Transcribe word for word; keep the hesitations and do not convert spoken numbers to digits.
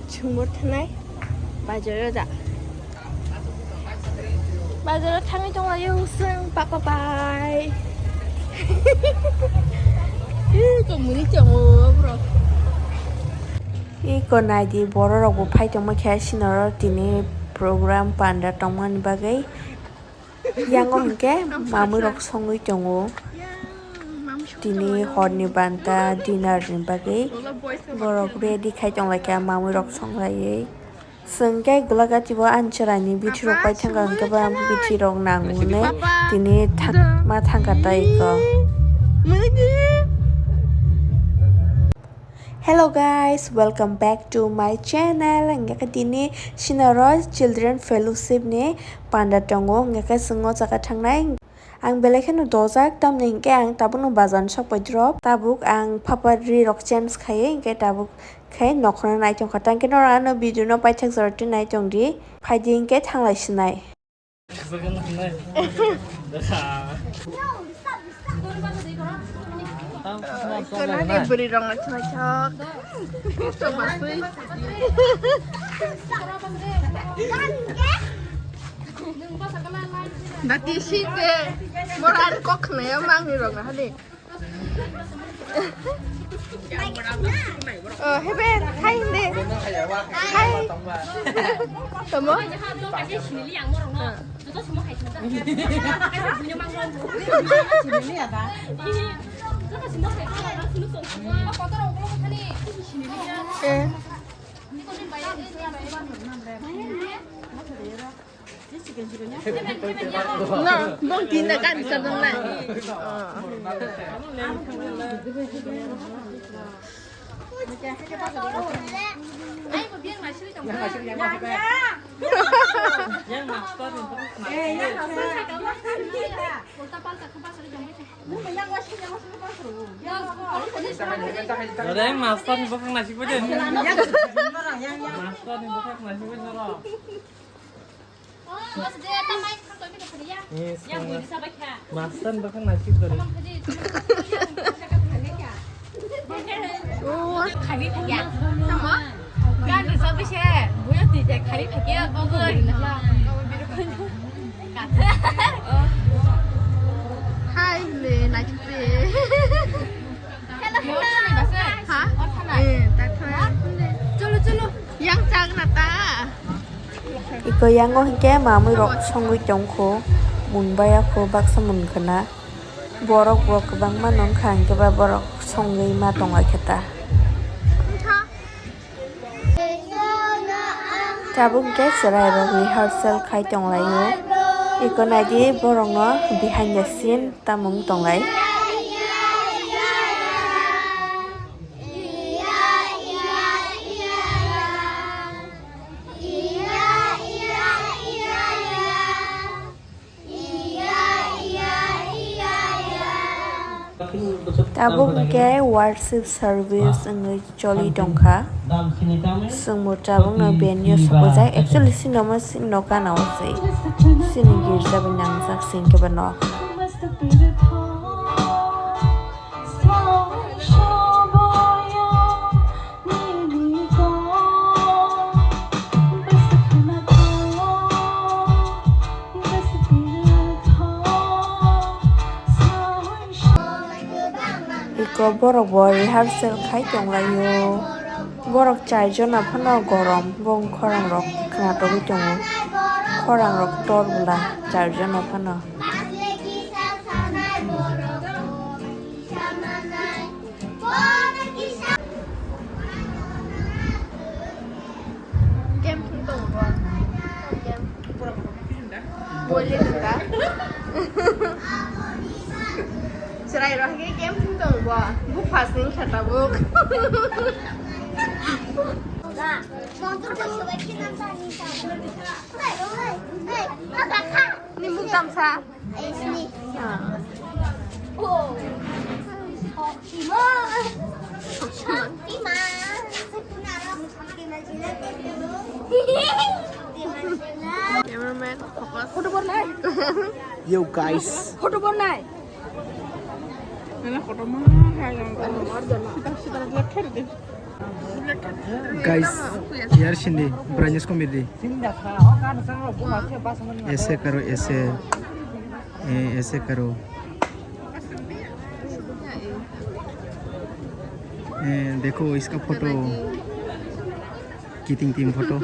Chwng bo thanai bazar o da. Bazar o thangwi tonglaio chwng papa bai. Ih, tongmani tongo borok. Iko naidi borok rok bo phai tongma khe sinoro tini program panda tongmani bagwi. Yango hinkhe mamwi rok songwi tongo. Tini horni banta dinner ni bagwi borok ready khai tonglaikha mamwi rok songlaiwi. Chwng khe gulagati bo ani chwraini bithi rok pai thangkha hinkhe bo bithi rok nangmani tini thang-, ma thangkha tai iko. Hello guys, welcome back to my channel. Hingke tini sinoro Children Fellowship ni panda tongo, hingke chwng o jaga thangnai. Ang belai kheno dojak, tamni hingke ang tabukno bazar ni sok pai drop. Tabuk ang papa ri rok change khaiwi, hingke tabuk khe nokhorno nai tongkha. Tangke norok ano video no paithak jora twi nai tongdi, phaidi hingke thanglai sinai. Ikonani bwrwi rok naisuk naisuk. Sok basui. Dati sinde. Mora ani kok khnayo mangni rok na hali. Oh, hebe, khai hinde. Khai. Tamo? Eh. No, bong tinda kan sa dong lai. Ore, master ni bokong nasi ko je. Master ni bokong nasi ko je. Master bakal nasib dari. Hai le naikhe. Ha? Eh, tak thang. Cholo cholo. Yang chak na ta. Iko yango hinkhe mamwi rok songwi tongkho, munbaya kho baksa munkhwna. Borok bo kwbangma nongkha hinkhe ba borok songwi ma tonglaikha ta. Tabuk hinkhe chwrai rok rehearsal khai tonglaio. Iko naidi borokno behind the scene tamung tonglai. Tabuk hinkhe worship service wngwi choli tongkha. Chwngbo tabukno venue sokojak. Actually, sini omo sini no gana o se. Sini girja bai nangjak sini khe ba nok. Iko borok bo rehearsal khai tonglaio. Borok char jona phano gorom, bong khorang rok khnatogwi tongo. Khorang rok tor bwla char jona phano. Game thung tongo bo. Game. Bole neta. Chwrai rok hai game thung tongo bo. Bupha sing khe tabuk. Ni muk tamsa. Cameraman, focus. Photo bor nai. Yo, guys. Photo bor nai. Nana photo ma hai yang. Sita sita lek kher de. Guys, yaar Shindy, brightness कम दे। ऐसे करो, ऐसे, ए, ऐसे करो। ए, देखो इसका फोटो, कितिंग team photo.